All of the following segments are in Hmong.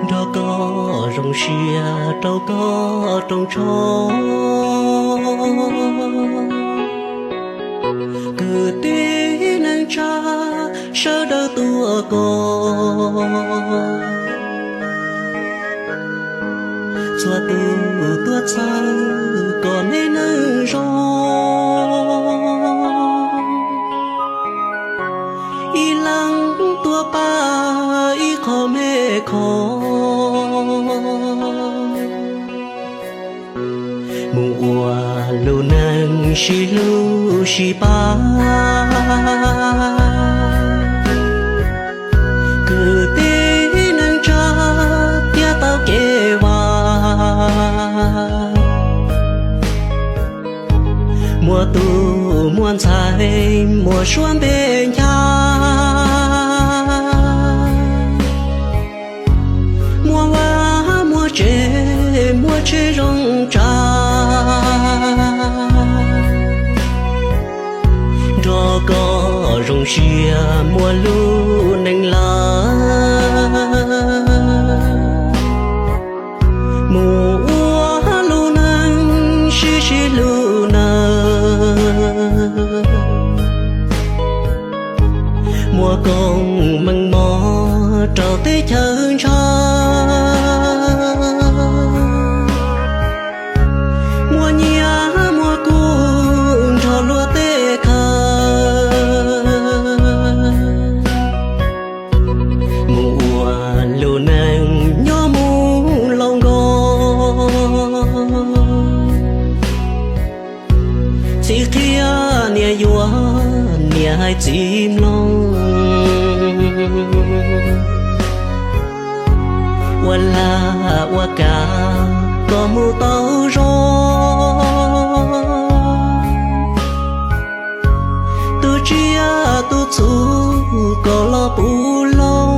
Nrog koj zoo siab rau koj rooj tshoob, kwv tij neej tsa sawv daws tuaj koj, txhua tus tuaj txhawb kom me neeg zoo. Ib leeg tuaj pab ib qho me khoom, mus ua lub neej sib hlub sib pab. Kwv tij neej tsa thiaj tau kev vaj, muaj tus muaj ntxhais muaj suab npe ncha, muaj vaj muaj tsev muaj tsheb zoo tsa. Nrog koj zoo siab muaj lub neej lawm, mus ua lub neej sib sib hlub nawb. Muaj koob meej mom rau teb chaws ntshaw, muaj nyiaj muaj kub nrog luag tej khawv, mus ua lub neej nyob mus laus nkaus. Txiv qhia niam yuav, niam hais txiv mloog, ua lag ua kav kom mus tau zoo. Tus tsiaj tus txhu kom los puv loo.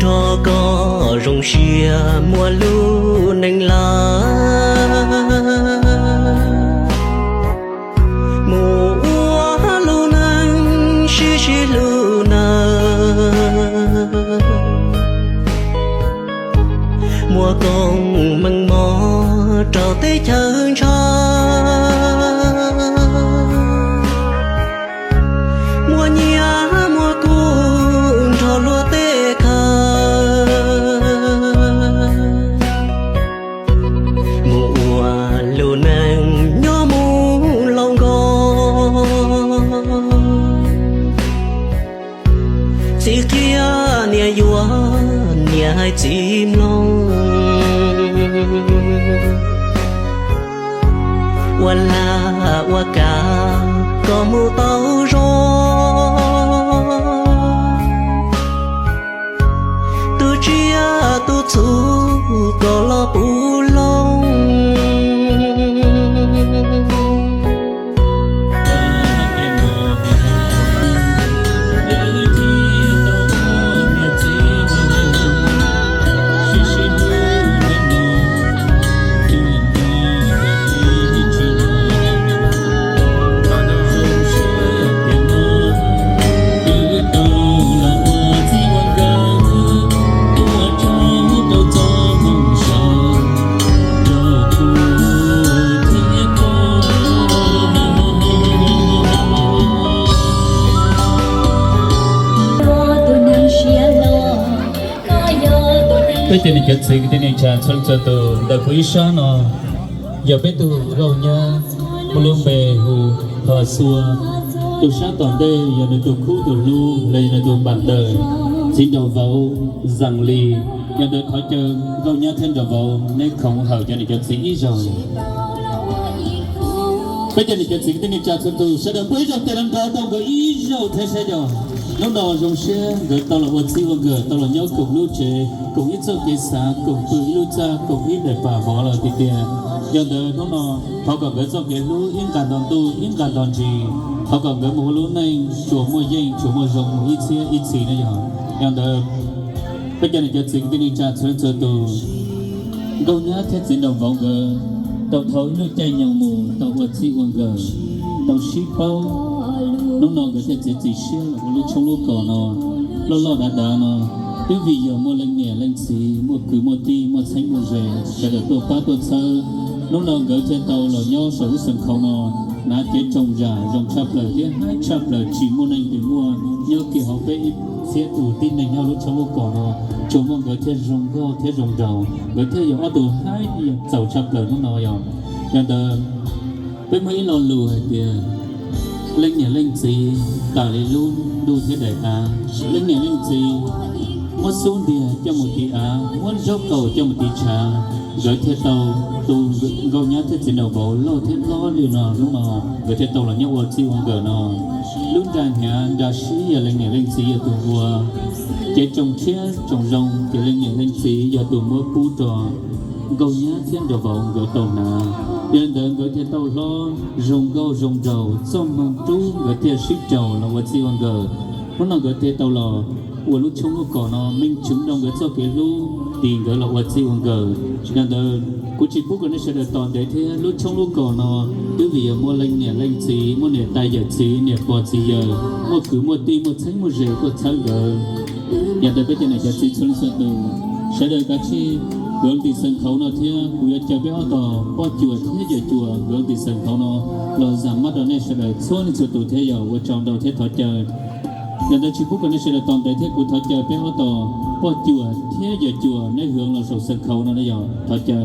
Nrog koj zoo siab muaj lub neej lawm, mus ua lub neej sib sib hlub nawb. Muaj koob meej mom rau teb chaws ntshaw, muaj nyiaj muaj kub nrog luag tej khawv, mus ua lub neej nyob mus laus nkaus. Txiv qhia niam yuav, niam hais txiv mloog, ua lag ua kav kom mus tau zoo. Tus tsiaj tus txhu kom los puv loo. Peb cov niam cov txiv kwv tij neej tsa txhua leej txhua tus ntawm kuv ib sab no yog peb tug Nkauj Nyab muaj lub npe hu Pha Xua. Tus sab tom ntej yog nws tus khub tus hlub los yog nws tus npam ntawm txiv Nraug Vauv Zam Lis. Yog ntawd thov caw Nkauj Nyab thiab Nraug Vauv neb khoov hawm cov niam cov txiv ib zaug. Peb cov niam cov txiv kwv tij neej tsa txhua tus, sawv daws pub ib zaug tes nrov rau nkawd ib zaug thiab saib yog hnub no zoo siab nkawd tau los ua txij ua nkawm, tau los nyob koom lub tsev, koom ib txoj kev xav, koom pw ib lub txaj, koom ib daim pam vov los tiag tiag. Yog ntawd hnub no thov kom nkawd txoj kev hlub ib nqas nto ntuj ib nqas nto ntsis, thov kom nkawd mus ua lub neej tsuas muaj yeej tsuas muaj zoo mus ib txhiab ib txhis na yog. Yog ntawd peb cov niam cov txiv kwv tij neej tsa txhua leej txhua tus, Nkauj Nyab thiab Txiv Nraug Vauv nkawd tau dhau ib lub caij nyoog mus tau ua txij ua nkawm, tau sib paub. Hnub no nkawd thiaj txiav txim siab los ua lub tshoob lub kos no, loj loj dav dav no, twb vim yog muaj leej niam leej txiv, muaj kwv muaj tij, muaj txheeb muaj ze, sawv daws tuaj pab tuaj txhawb. Hnub no nkawd thiaj tau los nyob saum lub xeev khauv no, hnav cev tsoos zam zoo tshaj plaws thiab haib tshaj plaws tsis muaj neeg twg muaj nyob kiag hauv peb ib txhiab tus tib neeg nyob lub tshoob lub kos no. Tsuas muaj nkawd thiaj zoo nkauj thiab zoo nraug, nkawd thiaj yog ob tug haib txaus tshaj plaws hnub no yog. Yog ntawd peb muaj ib lo lus hais tias leej niam leej txiv tas li lub ntuj thiab daim av. Leej niam leej txiv muab xub ntiag coj mus ti av, muab nraub qaum coj mus ti tshav, nkawd thiaj tau tu Nkauj Nyab thiab Txiv Nraug Vauv loj thiab hlob li no. Hnub no nkawd thiaj tau los nyob ua txij ua nkawm no. Lub nra hnyav nra sib yog leej niam leej txiv yog tus ua, cev tsoos tshiab tsoos zoo ces leej niam leej txiv yog tus muab pub rau Nkauj Nyab thiab Nraug Vauv nkawd tau hnav. Yog li ntawd nkawd thiaj tau hlob zoo nkauj zoo nraug, txoj hmoo rub nkawd thiaj sib raug los ua txij ua nkawm. Hnub no nkawd thiaj tau los ua lub tshoob lub kos no meej tseev rau nkawd txoj kev hlub, tis nkawd los ua txij ua nkawm. Yog ntawd kuv tsis pub kom nej sawv daws tos ntev thiab, lub tshoob lub kos no twb vim yog muaj leej niam leej txiv, muaj niam tais yawm txiv, niam pog txiv yawm, muaj kwv muaj tij, muaj txheeb muaj ze tuaj txhawb nkawd. Yog ntawd peb cov niam cov txiv txhua leej txhua tus, sawv daws kav tsij nkag tim xeev khauv no thiab kuv yuav caw peb ob tog poj cuas thiab yawm cuas nkag tim xeev khauv no los zam mab rau nej sawv daws txhua leej txhua tus thiab yog ua tsaug ntau thiab thov caw. Yog ntawd tsis pub kom nej sawv daws tos ntev thiab kuv thov caw peb ob tog poj cuas thiab yawm cuas neb hloov los saum xeev khauv no yog thov caw.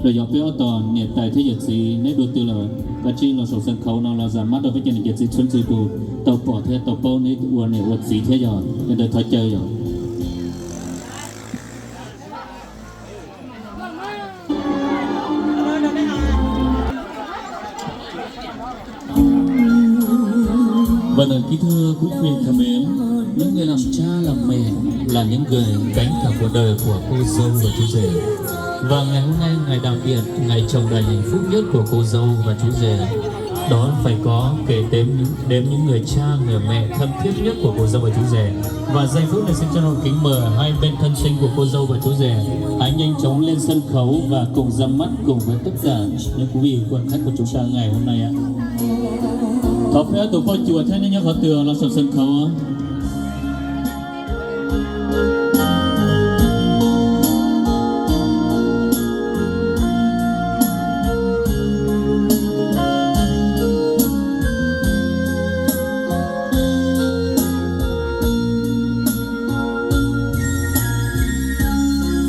Los yog peb ob tog niam tais thiab yawm txiv neb dua twg lawm kav tsij los saum xeev khauv no los zam mab rau peb cov niam cov txiv txhua leej txhua tus tau pom thiab tau paub neb ua niam ua txiv thiab yog. Yog ntawd thov caw yog. Và lời kính thưa quý vị thân mến, những người làm cha làm mẹ là những người gánh cả cuộc đời của cô dâu và chú rể. Và ngày hôm nay, ngày đặc biệt, ngày trọng đại hạnh phúc nhất của cô dâu và chú rể, đó phải có kể đến, đến những người cha, người mẹ thân thiết nhất của cô dâu và chú rể. Và giây phút này xin trân trọng kính mời hai bên thân sinh của cô dâu và chú rể hãy nhanh chóng lên sân khấu và cùng ra mắt cùng với tất cả những quý vị quan khách của chúng ta ngày hôm nay ạ. Thov peb ob tug poj cuas thiab nej nyob qhov twg los saum sân khấu.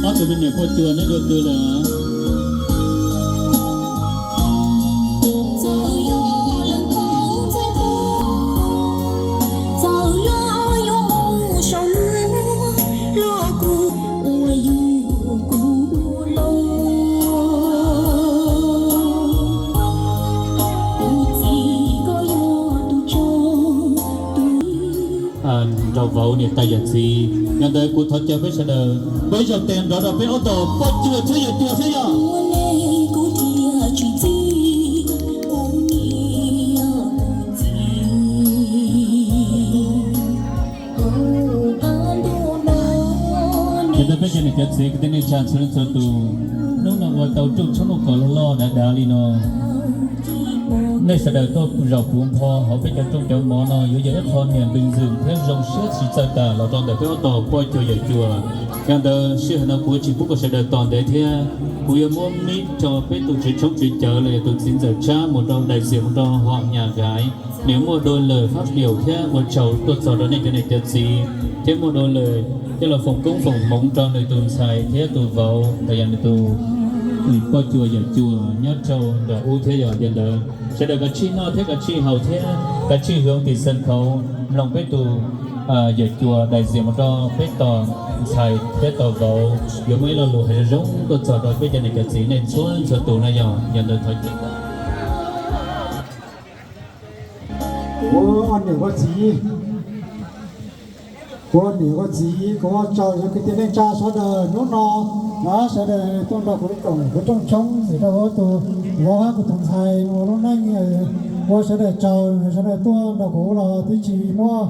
Ob tug me nyuam poj cuas neb dua twg lawm? Nraug vauv niam tais yawm txiv, yog ntawd kuv thov caw peb sawv daws peb zaug tes nrov rau peb ob tog poj cuas thiab yawm cuas thiab yog. Yog ntawd peb cov niam cov txiv kwv tij neej tsa txhua leej txhua tus, hnub no ua tau rooj tshoob loj kos loj loj dav dav li no. Nej sawv daws tuaj zaum puv npho hauv peb cov rooj cov mov no yuav yog ib qho niam npes ntxwm thiab zoo siab tsis txawj tas los rau ntawm peb ob tog poj cuas yawm cuas. Yog ntawd sij hawm no kuv tsis pub kom sawv daws tos ntev thiab, kuv yuav muab mic rau peb tus tswv tshoob tswv cawv los yog tus txiv ntxawm Tshab mus rau daim xiam mus rau hom nyas gaiv, nws muaj dua lawm fab diaum thiab ua tsaug tuaj txog rau nej cov niam cov txiv, thiab muaj dua lawm coj los foom koob foom hmoov rau nws tus ntxhais thiab tus vauv los yog nws tus poj cuas yawm cuas nyob rau nram ub thiab yog. Yog ntawd sawv daws kav tsij noj thiab kav tsij haus thiab kav tsij hloov tim xeev khauv mloog peb tus yawm cuas daim xiam mus rau peb tus ntxhais thiab tus vauv yuav muaj ib lo lus hais zoo zoo tuaj txog rau peb cov niam cov txiv nej txhua txhua tus no yog. Yog ntawd thov caw. Kuv ua niam ua txiv, kuv ua niam ua txiv, kuv ua tsaug yog kwv tij neej tsa sawv daws hnub no, sawv daws tuaj nrog kuv koom kuv rooj tshoob, vim rau kuv tus vauv hab kuv tus ntxhais ua lub neej, ua sawv daws tsaug, sawv daws tuaj nrog kuv los twb tsis muaj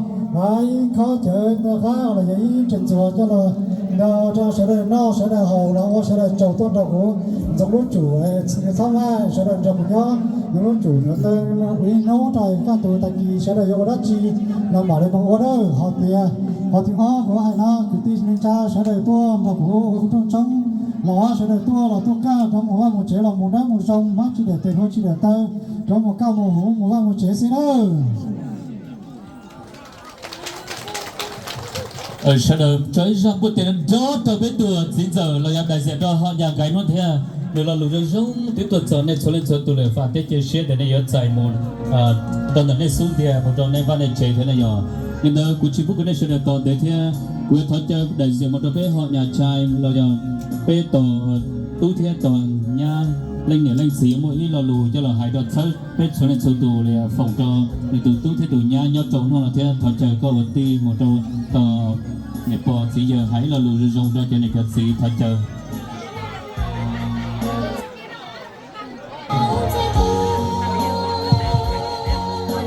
ib khob cawv ntau qab los yog ib tseem ntxuav coj los nrog rau sawv daws noj sawv daws haus los ua sawv daws tsaug tuaj nrog kuv ntxoov lub tsum, txhob maj sawv daws nrog kuv nyob ntxoov lub tsum ntawd ua ib hnub rau kaj ntug tag kis sawv daws yuav ua dab tsi los mam li mus ua dawb. Hos tias, hos tias ob kuv hais no kwv tij neej tsa sawv daws tuaj nrog kuv ua kuv rooj tshoob los sawv daws tuaj los tuaj kaj rov mus vaj mus tsev los mus dawb mus zoo, hmab tsis daim tes hlua tsis daim taw, rov mus kaj mus huv mus vaj mus tsev xwb nawb. Sawv daws tso ib zaj npuaj tes nrov rau peb tus txiv ntxawm los yog daim ziam rau hom nyas nkaiv hnub thiab. Nws lo lus zoo zoo twb tuaj txog nej txhua leej txhua tus lawm, vam thiab cia siab tias nej yuav txais mus rau ntawm nej xub ntiag mus rau nej vaj nej tsev thiab na yog. Li ntawd kuv tsis pub kom nej sawv daws tos ntev thiab, kuv yuav thov caw daim ziam mus rau peb hom nyas chai los yog peb tos tub thiab tos nyab, leej niam leej txiv yuav muaj ib lo lus coj los hais rau txhawb peb txhua leej txhua tus li foom rau nws tus tub thiab tus nyab nyob rau hnub no thiab thov caw koj ua tij mus rau tos niam pog txiv yawg hais ib lo lus zoo zoo rau cov niam cov txiv thov caw.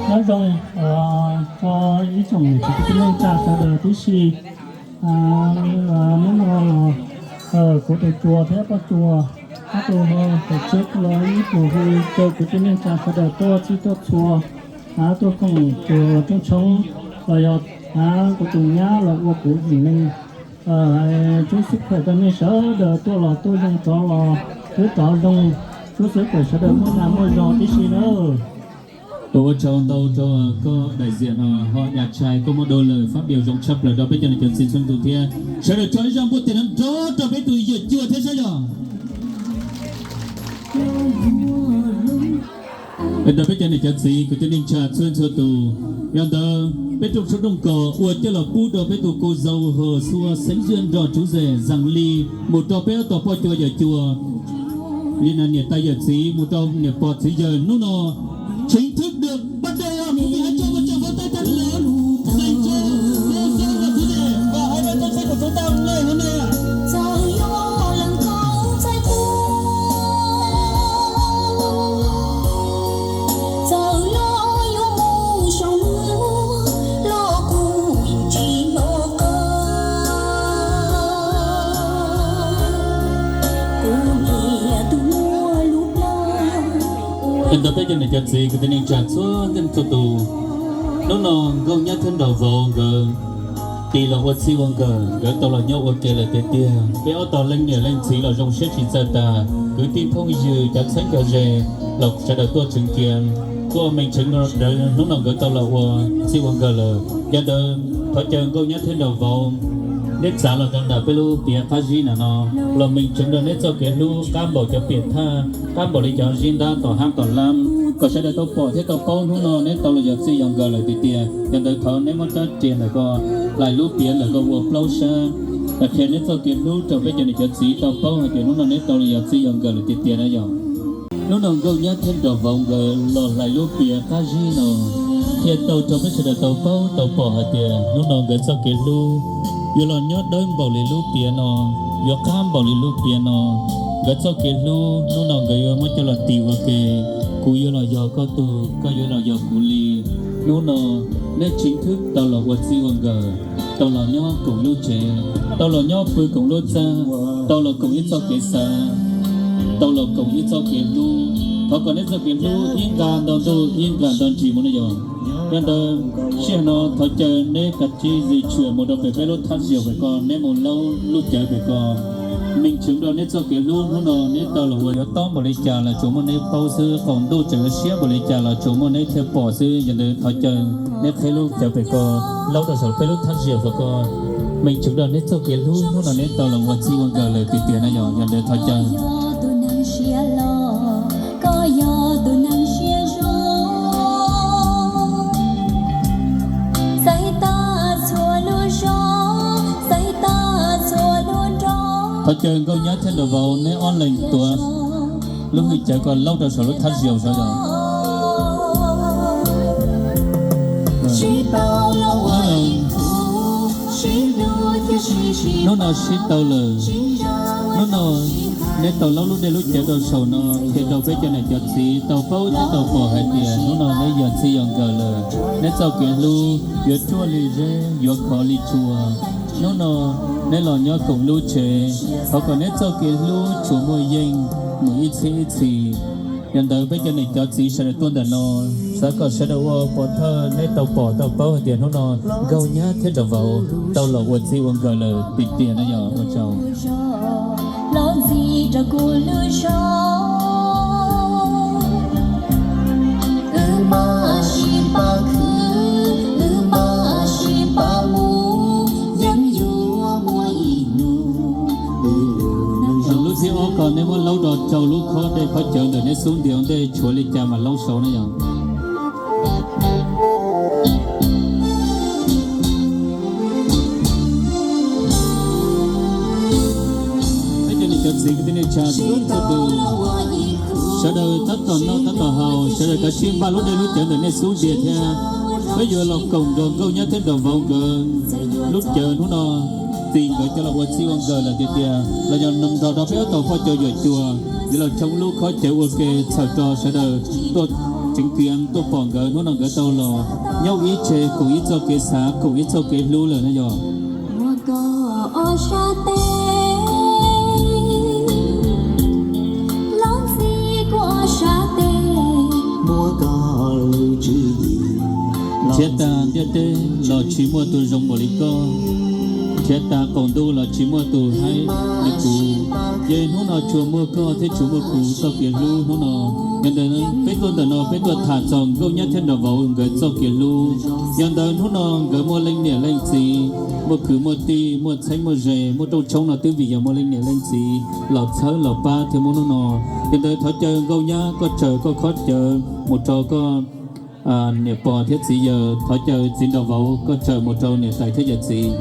Nyob zoo rau ib tsoom niam txiv kwv tij neej tsa sawv daws tib si. Hnub no los kuv tus tsuas thiab poj tsuas, ob tug tus tswv los ib tug hu caw kwv tij neej tsa sawv daws tuaj txhij tuaj txhua, tuaj koom tus rooj tshoob los yog kuv tus nyab los ua kuv yim neeg. Tub xib khuam rau nej sawv daws tuaj los tuaj zoo rov los twb rov zoo, tub xib khuam sawv daws muaj nag muaj zog tib si nawb. Ua tsaug ntau rau koj daim ziam no, hom nyas chai koj muaj dua lawm fab dias zoo tshaj plaws rau peb cov niam cov txiv txhua tus thiab. Sawv daws tso ib zaj npuaj tes nrov rau peb tus yawm cua thiab saib yog. Rau peb cov niam cov txiv kwv tij neej tsa txhua txhua tus, yog ntawd peb rooj tshoob rooj kos uas coj los pub rau peb tus Ku Zau Hos Xua Xeeb Zuj Nrog Tsuv Zes Zas Li mus rau peb ob tog poj cua yawm cua, li na niam tais yawm txiv mus rau niam pog txiv yawg hnub no. Chính thức được bắt đầu, quý vị hãy cho một tràng pháo tay thật lớn dành cho cô dâu và chú rể và hai bên trong xe của chúng ta ngay hôm nay ạ. Ntawd peb cov niam cov txiv kwv tij neej tsa txhua leej txhua tus, hnub no Nkauj Nyab thiab Nraug Vauv nkawd tis los ua txij ua nkawm, nkawd tau los nyob ua ke lawm tiag tiag. Peb ob tog leej niam leej txiv los zoo siab tsis txawj tas, kwv tij phooj ywg cov txheeb cov ze los sawv daws tuaj tseem cia, tuaj meej tseeb hnub no nkawd tau los ua txij ua nkawm lawm. Yog ntawd thov caw Nkauj Nyab thiab Nraug Vauv, neb txav los rau ntawm peb lub tiav qab zib na no, los meej tseeb rau neb txoj kev hlub qab npaum cov piam thaj, qab npaum li cov zib ntab tom hab tom lab, kom sawv daws tau pom thiab tau paub hnub no neb tau los yog txij yog nkawm lawm tiag tiag. Yog ntawd thov neb muab rab riam ntawm ko hlais lub piav ntawm ko ua plaub sab, qhia neb txoj kev hlub rau peb cov niam cov txiv tau paub hais tias hnub no neb tau los yog txij yog nkawm lawm tiag tiag na yog. Hnub no Nkauj Nyab thiab Nraug Vauv nkawd los hlais lub piav qab zib no, qhia tau rau peb sawv daws tau paub tau pom hais tias hnub no nkawd txoj kev hlub yuav los nyob dawb npaum li lub piav no, yuav qab npaum li lub piav no. Nkawd txoj kev hlub hnub no nkawd yuav muab coj los tis ua ke, kuv yuav los yog koj tug, koj yuav los yog kuv li. Hnub no neb chính thức tau los ua txij ua nkawm, tau los nyob koom lub tsev, tau los nyob pw koom lub txaj, tau los koom ib txoj kev xav, tau los koom ib txoj kev hlub. Thov kom neb txoj kev hlub ib nqa nto ntuj ib nqa nto ntsis mus na yog. Yog ntawd sij hawm no thov caw neb kav tsij zis tshwm mus rau pem peb lub thaj ziam pem ko, neb mus laub lub cawv pem ko. Meej tseeb rau neb txoj kev hlub hnub no neb tau los ua yuav tob npaum li cas los tsuas muaj neb paub xwb, qaum ntuj tseem yuav siab npaum li cas los tsuas muaj neb thiaj pom xwb. Yog ntawd thov caw neb qheb lub cawv pem ko, laub rau saum peb lub thaj ziam pem ko. Meej tseeb rau neb txoj kev hlub hnub no neb tau los ua txij ua nkawm lawm tiag tiag na yog. Yog ntawd thov caw. Thov caw Nkauj Nyab thiab Nraug Vauv neb ob leeg tuav lub hwj cawv ko laub rau saum lub thaj ziam saud yog. Hnub no sib tau lawm. Hnub no neb tau laub lub dej lub cawv rau saum no, qhia rau peb cov niam cov txiv tau paub thiab tau pom hais tias hnub no neb yog txij yog nkawm lawm. Neb txoj kev hlub yuav ruaj li zeb, yuav khov li tsua. Hnub no neb los nyob koom lub tsev, thov kom neb txoj kev hlub tsuas muaj yeej mus ib txhiab ib txhis. Yog ntawd peb cov niam cov txiv sawv daws tuaj ntawm no, xav kom sawv daws ua pov thawj neb tau pom tau paub hais tias hnub no Nkauj Nyab thiab Nraug Vauv tau los ua txij ua nkawm lawm tiag tiag no yog ua tsaug. Los ntxiv rau kuv lub zog, wb mam sib pab khwv, wb mam sib pab mus, yeej yuav muaj ib hnub. Lub thib ob ko neb muab laub rau rau lub khob dej khob cawv ntawm neb xub ntiag ua ntej tshuav li cas mas laub saud na yog. Peb cov niam cov txiv kwv tij neej tsa txhua txhua tus, sawv daws tab tom noj tab tom haus, sawv daws kav tsij npaj lub dej lub cawv ntawm nej xub ntiag thiab. Peb yuav los koom nrog Nkauj Nyab thiab nrog Vauv nkawd lub cawv hnub no, txij nkawd cov los ua txij ua nkawm lawm tiag tias los yog nrog rau peb ob tog poj cov yuam cuag, yuav los tsoo lub khob cawv ua ke txhawm rau sawv daws tuaj tseev kiav tuaj pom nkawd hnub no nkawd tau los nyob ib tse koom ib txoj kev xav koom ib txoj kev hlub lawm na yog. Muaj koj ob sab tes, los ntxiv kuv ob sab tes, muaj koj lub tswv yim. Nrhiav tas ntiaj teb los tsis muaj tus zoo npaum li koj, nrhiav tas qaum ntuj los tsis muaj tus haib li kuv. Ces hnub no tsuas muaj koj thiab tsuas muaj kuv txoj kev hlub hnub no. Yog ntawd peb tuaj ntawm no peb tuaj tham txog Nkauj Nyab thiab Nraug Vauv nkawd txoj kev hlub. Yog ntawd hnub no nkawd muaj leej niam leej txiv, muaj kwv muaj tij, muaj txheeb muaj ze, muaj rooj tshoob no twb vim yog muaj leej niam leej txiv los txhawb los pab thiaj muaj hnub no. Yog ntawd thov caw Nkauj Nyab koj tsaws koj khob cawv mus rau koj niam pog thiab txiv yawg, thov caw txiv Nraug Vauv koj tsaws mus rau niam tais thiab yawm txiv.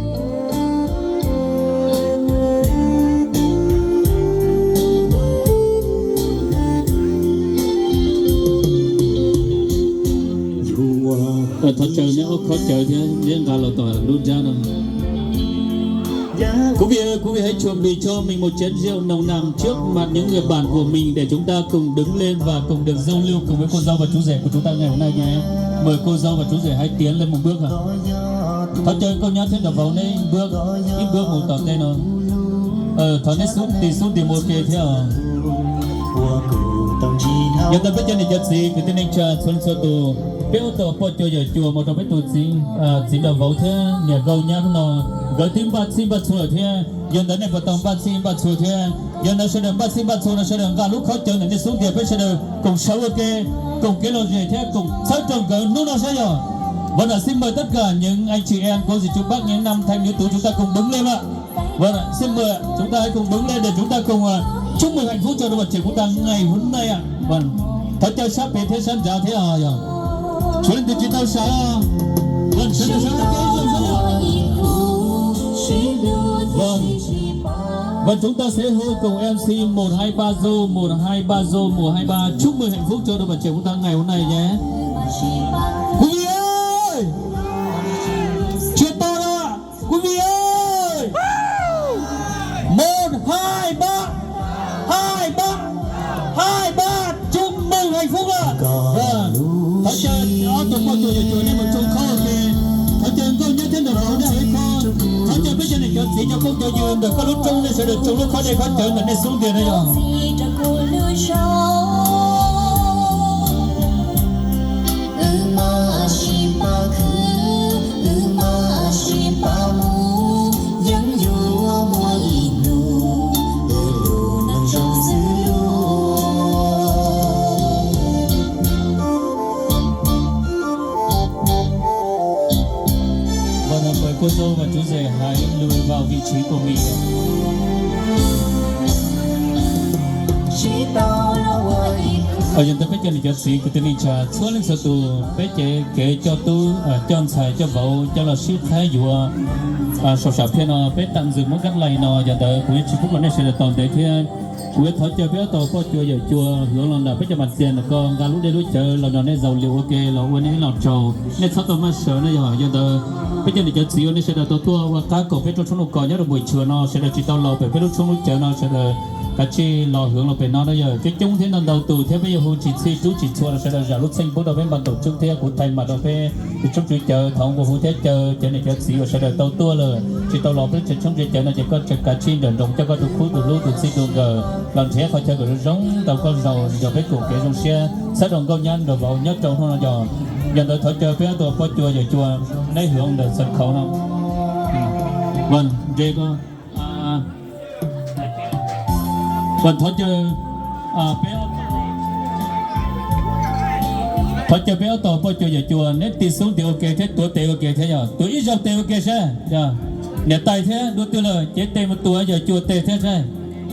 Thov caw neb ob khob cawv thiab neb nqa los tom lub nrab no. Cũng vì, cũng vì hãy chuẩn bị cho mình một chén rượu nồng nàn trước mặt những người bạn của mình để chúng ta cùng đứng lên và cùng được giao lưu cùng với cô dâu và chú rể của chúng ta ngày hôm nay nhé. Mời cô dâu và chú rể hãy tiến lên một bước ạ. Thov caw Nkauj Nyab thiab Nraug Vauv neb ib bước, ib bước mus tom tej no. Thov neb xub ntiag xub ntiag mus ua ke thiab. Yog ntawd peb cov niam cov txiv kwv tij neej tsa txhua leej txhua tus, peb ob tog poj cuag yawm cuag mus rau peb tus txiv, txiv Nraug Vauv thiab niam Nkauj Nyab hnub no, nkawd twb npaj txhij npaj txhua lawm thiab. Yog ntawd nej puas tau npaj txhij npaj txhua thiab? Yog ntawd sawv daws npaj txhij npaj txhua no sawv daws nqa lub khob cawv ntawm nej xub ntiag peb sawv daws koom sawv ua ke, koom kev lom zem thiab koom txhawb rau nkawd hnub no saib yog. Vâng ạ, xin mời tất cả những anh chị em cô dì chú bác, những nam thanh nữ tú chúng ta cùng đứng lên ạ. Vâng ạ, xin mời chúng ta hãy cùng đứng lên để chúng ta cùng, à, chúc mừng hạnh phúc cho đôi vợ chồng chúng ta ngày hôm nay ạ. Vâng. Thov caw sab pem thiab sab nraud thiab os yog. Sawv leej twg tsis tau sawv, vâng, sawv daws sawv daws. Vâng. Và chúng ta sẽ hô cùng em xê một hai ba rô, một hai ba rô, một hai ba. Chúc mừng hạnh phúc cho đôi vợ chồng chúng ta ngày hôm nay nhé. Quý vị ơi! Chưa to đâu ạ? Quý vị ơi! Một, hai, ba. Hai, ba. Hai, ba. Chúc mừng hạnh phúc ạ. Vâng. Thov caw ob tug poj cuag yawm cuag nej mus tsoo khob ua ke. Thov caw Nkauj Nyab thiab Nraug Vauv nej ua ib khob. Thov caw peb cov niam cov txiv cov phooj cov ywg ntawm koj lub roob nej sawv daws tsoo lub khob dej khob cawv ntawm nej xub ntiag na yog. Wb mam sib pab khwv, wb mam sib pab mus, yeej yuav muaj ib hnub wb lub neej zoo xws luag. Vâng, mời cô dâu và chú rể hãy lùi vào vị trí của mình. Tsis tau los ua ib Yog ntawd peb cov niam cov txiv kwv tij neej tsa txhua leej txhua tus, peb cev kev coj tub coj ntxhais coj vauv coj los sib qhaib yuav saum sam phiaj no, peb tam ntxwg muab kab laim no, yog ntawd kuv yuav tsis pub kom nej sawv daws tos ntev thiab. Kuv yuav thov caw peb ob tog poj cua yawm cua hwv los nram peb cov mas tias ntawm ko nqa lub dej lub cawv los nrog nej zaus lias ua ke los ua nej ib los tsaug, nej txhob tau maj sawv na. Yog yog ntawd peb cov niam cov txiv uas nej sawv daws tau tuaj ua qab kom peb rooj tshoob rooj kos nyob rau Muas Chua no sawv daws tsis tau laus pem peb lub tshoob lub cawv no sawv daws kav tsij los hwv los pem no na. Yog coob coob thiab ntau ntau tus thiab peb yuav hu tsis txhij rub tsis txhua los sawv daws zam lub txheej pub rau peb npaj ntaus tswb thiab kuv thaij mam rau peb tus tshoob tswv cawv thov nkaus hu thiab caw cov niam cov txiv uas sawv daws tau tuaj lawm tsis tau los peb tsev tshoob tswv cawv no ces koj kav tsij nrawm nroos coj koj tus khub tus hlub tus txij tus nkawm los nrhiav qhov chaw kom zoo zoo rau koj zaum nrog peb koom kev zoo siab txhawb rau nkauj nyab nraug vauv nyob rau hnub no yog. Yog ntawd thov caw peb ob tug poj cua yawm cua, neb hwv ntawm xav khauv no. Nres ko, thov caw peb, thov caw peb ob tog poj cua yawm cua neb tig xub ntiag ua ke thiab tuav tes ua ke thiab yog tuav ib zaug tes ua ke saib. Niam tais thiab dua twg lawm cev tes mus tuav yawm cua tes thiab saib.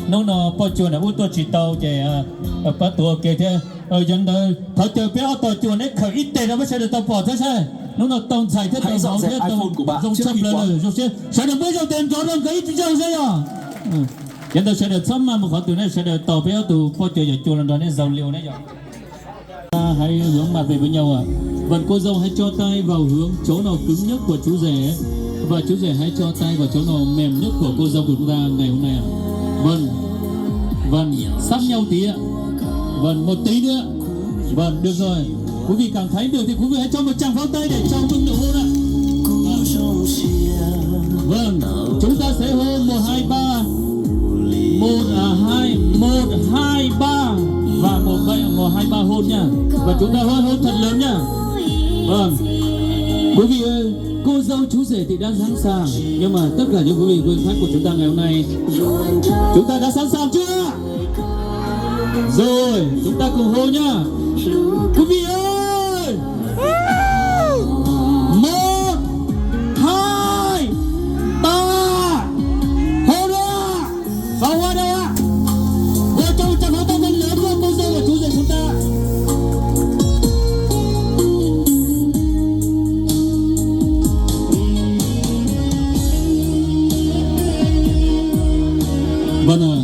Hnub no poj cua na ub tuaj tsis tau ces pab tuav ua ke thiab. Yog ntawd thov caw peb ob tog cua neb khawm ib tes rau peb sawv daws tau pom thiab saib. Hnub no tau ntxhais thiab tau vauv thiab tau zoo tshaj plaws lawm zoo siab sawv daws muab ib zaug tes nrov rau nkawd ib zaug saib yog. Yog ntawd sawv daws txhob maj mus qhov twg ne, sawv daws tos peb ob tug poj cua yawm cua los nrog nej zaus lias ne yog. Hãy hướng mặt về với nhau ạ. Vâng, cô dâu hãy cho tay vào hướng chỗ nào cứng nhất của chú rể. Và chú rể hãy cho tay vào chỗ nào mềm nhất của cô dâu của chúng ta ngày hôm nay ạ. Vâng, vâng, sắp nhau tí ạ. Vâng, một tí nữa. Vâng, được rồi. Quý vị cảm thấy được thì quý vị hãy cho một tràng pháo tay để chào mừng nụ hôn ạ. Vâng, chúng ta sẽ hô một hai ba. Một, à, hai, một, hai, ba. Và một, bảy, một, hai, ba hôn nha. Và chúng ta hô hôn thật lớn nha. Vâng. Quý vị ơi, cô dâu chú rể thì đã sẵn sàng. Nhưng mà tất cả những quý vị quý khách của chúng ta ngày hôm nay, chúng ta đã sẵn sàng chưa? Rồi, chúng ta cùng hô nha. Quý vị ơi! Một, hai, ba, hô nữa. Pháo hoa đâu ạ? Hô trong trong pháo tay lên lớn luôn, cô dâu và chú rể chúng ta. Vâng ạ.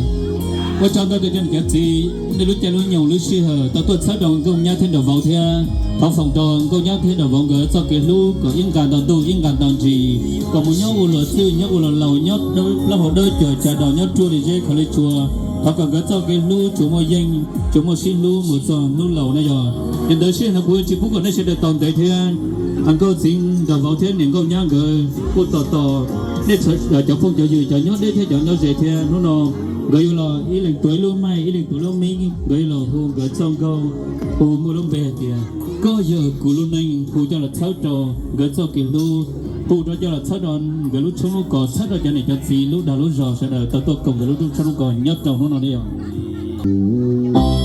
Ua tsaug ntau tus cov niam cov txiv, nej lub caij lub nyoog lub sij hawm tau tuaj txhawb rau nkauj nyab thiab nraug vauv thiab. Thov foom rau nkauj nyab thiab nraug vauv nkawd txoj kev hlub kom ib nqa nto ntuj ib nqa nto ntsis, kom mus nyob ua luag txwj nyob ua luag laus nyob plaub hau dawb cuag tsa dos nyob ruaj li zeb khov li tshua. Thov kom nkawd txoj kev hlub tsuas muaj yeej tsuas muaj sib hlub mus txog hnub laus na yog. Yog ntawd sij hawm no kuv tsis pub kom nej sawv daws tos ntev thiab. Nkauj txiv nraug vauv thiab niam nkauj nyab nkawd kuj tos tos nej cov phooj cov ywg cov nyob deb thiab cov nyob ze thiab. Hnub no nkawd yuav los ib leeg tuav ib lub maij ib leeg tuav lub mib, nkawd yuav los hu nkawd txoj nkauj, hu muaj lub npe hais tias koj yog kuv lub neej, hu coj los txhawb rau nkawd txoj kev hlub, hu rau coj los txhawb rau nkawd lub tshoob lub kos, txhawb rau cov niam cov txiv lub dag lub zog sawv daws tau tuaj koom nkawd lub tshoob lub kos nyob rau hnub no li os.